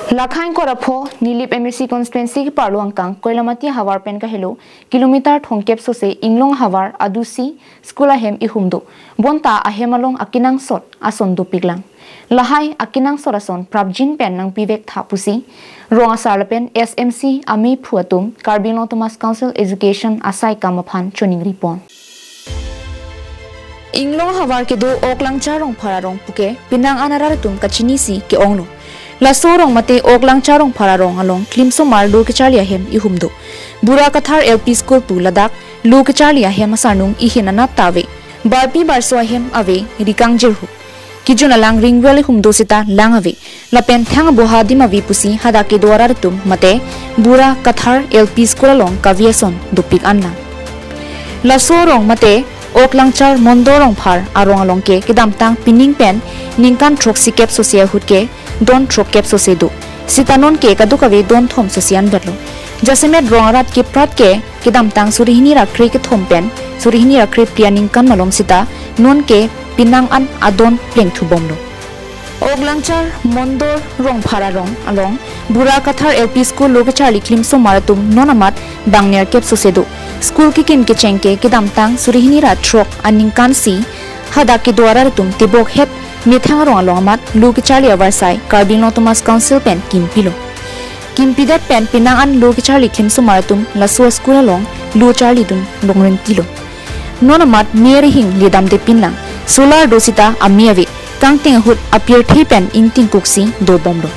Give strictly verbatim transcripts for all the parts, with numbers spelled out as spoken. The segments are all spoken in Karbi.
Lakhai Korapho Nilip M A C constituency keparlo angkang Koilamati havar pen kahelo kilometer thomkep sose Inglong havar adusi school ahem ihum do. Bonta ahem along akenangsot ason dopiklang. Lahai akenangsot ason prapjin pen nangpivek tha pusi rong asar lapen S M C amephu atum Karbi Anglong Autonomous Council Education asaikam aphan choningripon. Inglong havar kedo Oklangchar Rongphar arong puke penang an arat atum kachinisi ke-onglo. Laso arong mate Oklangchar Rongphar arong along klimsomar lo kecharli ahem ihum do. Bura Kathar L P School pu ladak lo kecharli ahem asarnung ihin anat ta ave. Barpi barso ahem ave, ri kangjirhu. Kejun alang ringwell ihum do seta lang ave. Lapen thang aboha adim ave pusi hadak kedo arat atum mate Bura Kathar L P School along kave ason dopik anlang. Laso arong mate Oklangchar Mondor Rongphar arong along ke kedamtang pining pen ningkan throksikep sose ahut ke don throkkep sose do. Seta non ke kadokave don thom sose anvetlo. Jasemet rong arat keprat ke kedamtang suri hini ra kre kethom pen suri hini ra kre phli aningkan malom seta non ke penang an adon plengthubomlo. Oklangchar Mondor Rongphar arong along Bura Kathar L P School lo kecharli klimsomar atum non amat bang nerkep sose do. School kekim kecheng ke kedamtang suri hini ra throk aningkan si hadak kedo arat atum tebok het methang arong along amat lo kecharli avarsai Karbi Anglong Autonomous Council pen kimpilo. Kimpidet pen penang an lo kecharli klimsomar atum laso school along lo charlidun longrintilo. Non amat me rihing ledamde pinlang. Solar do seta ame ave. Kangting ahut apirthe pen ingtingkuksi dobomlo.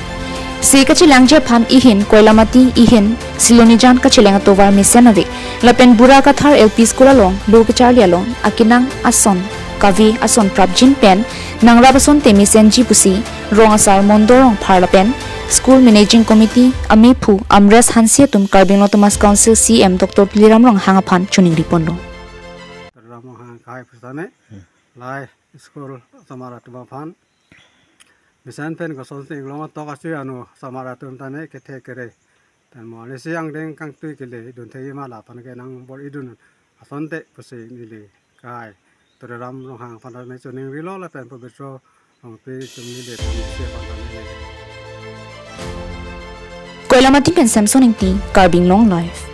Se kachelangji aphan ihin Koilamati, ihin Silonijan kacheleng atovar mesen ave. Lapen Bura Kathar L P School along lo kecharli along akenang ason kave ason prapjin pen nangrap asonte mesenji pusi rong asar Mondor Rongphar lapen School Managing Committee amephu Amresh Hanse atum Karbi Anglong Autonomous Council C E M Doctor Tuliram Ronghang aphan choningriponlo. Ram Ronghang kai pusane, lai school samar atum aphan mesen pen kosonsi Inglong atok asi anu samar atum tane kethe kere. Tan mo ani si angdeng kangtui kele dun thei ma lapan ke nangbor-idun asonte pusi neli kai Tuliram Ronghang aphan tane choningrilo lapen Pobitro Rongpi atum neli pon si aphan tane. Koilamati pen Samson Ingti, Karbi Anglong Live.